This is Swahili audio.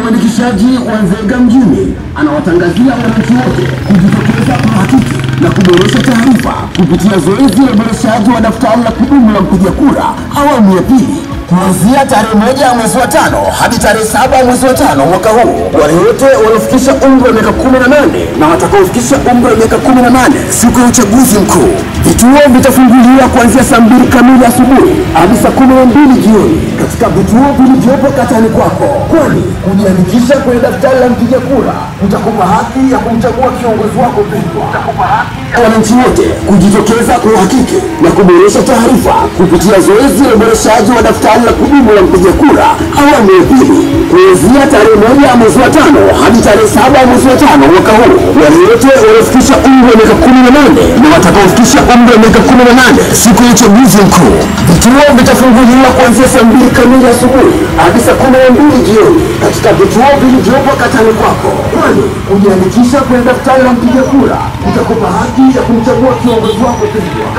uandikishaji wa Nzega mjini anawatangazia wananchi wote kujitokeza kuhakiki na kuboresha taarifa kupitia zoezi la uboreshaji wa daftari la kudumu la mpiga kura awamu ya pili kuanzia tarehe 1 mwezi wa 5 hadi tarehe 7 mwezi wa 5 mwaka huu. Wale wote waliofikisha umri wa miaka 18 na watakaofikisha umri wa miaka 18 siku ya uchaguzi mkuu. Vituo vitafunguliwa kuanzia saa 2 kamili asubuhi hadi saa 12 jioni katika vituo vilivyopo katani kwako, kwani kujiandikisha kwenye daftari la mpiga kura kutakupa haki ya kumchagua kiongozi wako pendwa. Wananchi wote kujitokeza kuhakiki na kuboresha taarifa kupitia zoezi la uboreshaji wa daftari la kudumu la mpiga kura awamu ya pili kuanzia tarehe 1 mwezi wa 5 hadi tarehe 7 mwezi wa 5 mwaka huu. Wale wote waliofikisha umri wa miaka 18 na watakaofikisha umri wa miaka 18 siku ya uchaguzi mkuu. Vituo vitafunguliwa kuanzia saa 2 kamili asubuhi hadi saa 12 jioni katika vituo vilivyopo katani kwako, kwani kujiandikisha kwenye daftari la mpiga kura kutakupa haki ya kumchagua kiongozi wako pendwa.